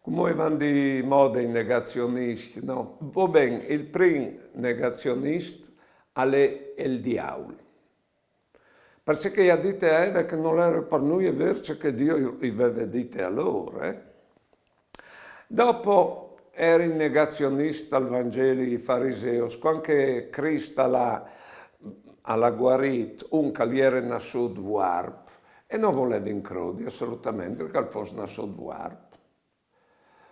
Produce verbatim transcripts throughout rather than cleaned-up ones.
Cumò a van di mode i negazionist, no? Va ben, il prim negazionist al è il diaul. Parcè che i à dite a Eve che nol ere par nuie vêr ce che Diu i veve dite a lôr, eh? Dopo a jerin negazionist al Vangeli i fariseus, cuant che Crist al à, al à guarît un che al jere nassût vuarp, e no volevin crodi assolutamente che al fos nassût vuarp.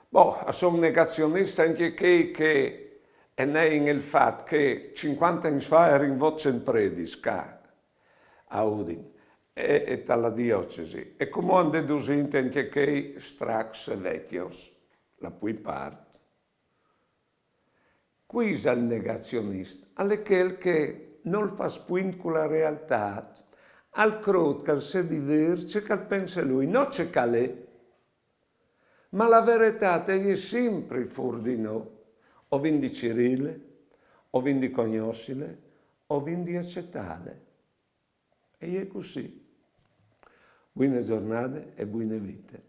Boh, a son negazionist ancje chei che a nein il fat che cincuante agns fa a jerin vot cent predis ca a Udin e, e ta la diocesi, e cumò a 'nd è dusinte ancje chei stracs e vecjos, la plui part. Cui isal il negazionist? Al è chel che nol fâs puint cu la realtât, al crôt che al sedi vêr ce che al pense lui, no ce che al è. Ma la veretât e je simpri fûr di nô, o vin di cirîle, o vin di cognossile, o vin di acetâle. E je cussì. Buine zornade e buine vite.